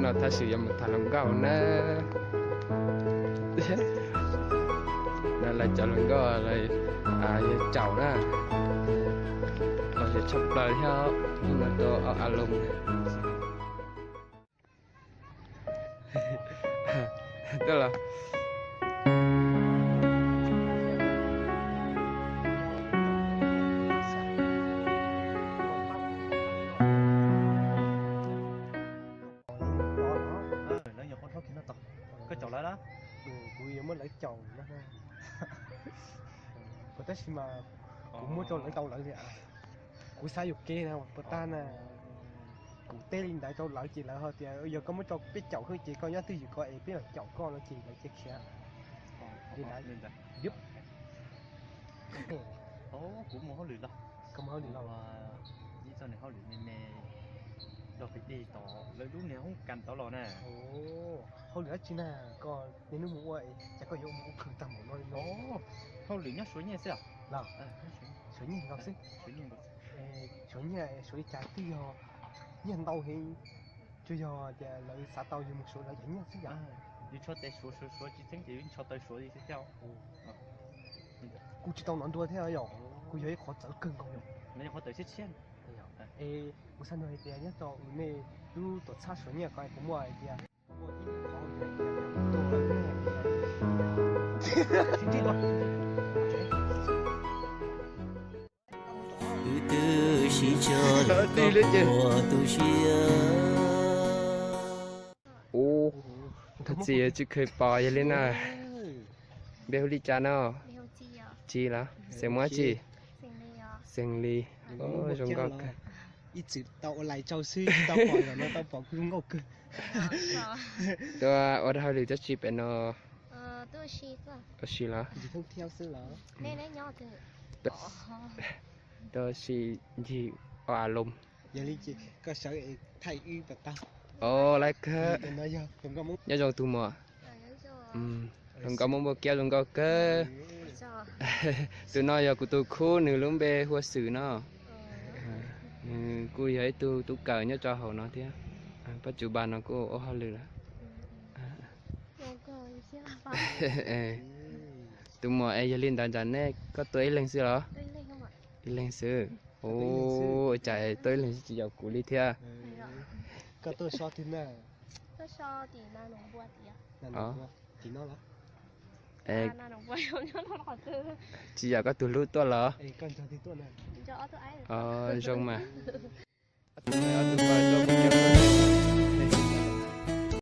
No tab sis yuav mus tham hluas nkauj na. No lawv cov hluas nkauj yog caum na. Los yog tshaj plaws thiab, hnub no rau a loo. Tuaj los. Lawv nyuam qhuav thauj kiag no tod. Koj caum lawv los? Kuv yuav muab lawv caum no. Tab sis mas kuv muab rau lawv tau lawv li. Kuv xav yuam kev na puas tag na. Kuv teb li ntawd rau lawv ces lawv ho tias yog koj muab rau peb caum xwb ces koj nyob twj ywm ko es peb mam caum koj no ces lawv cia khiav. Li ntawd. Kuv mus hauj lwm los. Koj mus hauj lwm los? Ib txoj niag hauj lwm me me rau pem tej tod, lawv lub niag hoob kas tod los na. Hauj lwm dab tsi na? Koj niaj hnub mus ua cas koj yuav ua khwv tag npaum no li no? Hauj lwm nyob Suav Nyiaj xwb os. Los? Suav Nyiaj nkaus xwb. Suav Nyiaj, Suav li cas twb yog nyiaj ntau heev, tsuas yog tias lawv xav tau yus mus Suav lawv cov nyiaj xwb yom. Yus tso tes Suav Suav Suav tsis txheeb ces yus tso taw Suav li xwb thiab. Kuv tsis tau hnov nrua thiab yom, kuv yog ib qhov txawv kawg nkaus yom. Es kuv xav nug hais tias nyob rau nej lub tuam txhab Suav Nyiaj ko puas muaj hais tias Ub, thov txim tsis kheev pom yog li na. Npe hu li cas no? Tsis los? Xeem Muas tsis? Xeem Lis. Zoo nkauj kawg. Ib txwm tau ua lais rau xwb tsis tau pom, zaum no tau pom kuj zoo nkauj kawg. Tuaj ua hauj lwm dab tsi pem no? Ua si los? Tuaj si ncig o a loos. Yog li ces koj sawv es thaij wb pam tag. Os, lawv kawg. Nyob zoo tus muam. Hluas nkauj Hmoob Npua Kiab zoo nkauj kawg. Tus no yog kuv tus khub, nws lub npe hu ua Xwm no. Nws kuj yog ib tug tub kawm nyob rau hauv no thiab. Pab tswv npas no kuj ua hauj lwm lawm. Tus muam es yog li ntawd ntsam nej koj tuaj ib leeg xwb los? Ib leeg xwb. Ua cas tuaj ib leeg xwb tsis yaum kuv li thiab? Koj tuaj so twg na? Tsis yaum koj tus hlub tuaj los? Zoo mas.